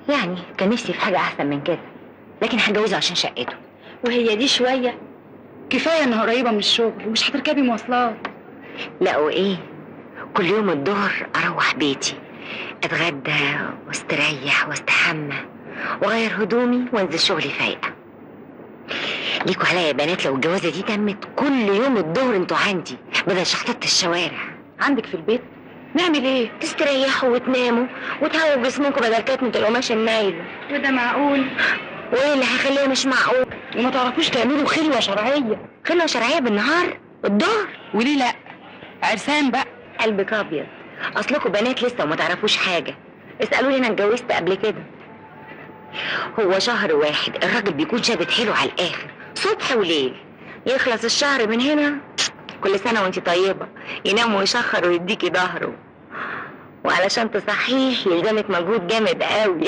يعني كان نفسي في حاجة احسن من كده، لكن هتجوزه عشان شقته. وهي دي شوية؟ كفاية انها قريبه من الشغل ومش هتركبي مواصلات. لا وايه، كل يوم الظهر اروح بيتي اتغدى واستريح واستحمى واغير هدومي وانزل شغلي فايقه. ليكوا عليا يا بنات لو الجوازه دي تمت كل يوم الظهر انتوا عندي بدل شحطه الشوارع. عندك في البيت؟ نعمل ايه؟ تستريحوا وتناموا وتهووا جسمكم بدل كتمه القماش النايل. وده معقول؟ وايه اللي هيخليها مش معقول؟ وما تعرفوش تعملوا خلوه شرعية؟ خلوه شرعية بالنهار الظهر؟ وليه لا؟ عرسان بقى. قلبك ابيض، اصلكوا بنات لسه وما تعرفوش حاجة. اسالوني انا اتجوزت قبل كده. هو شهر واحد الراجل بيكون شادد حيله على الاخر صبح وليل، يخلص الشهر من هنا كل سنة وانت طيبة، ينام ويشخر ويديكي ظهره، وعلشان تصحيه يلزمك مجهود جامد قوي.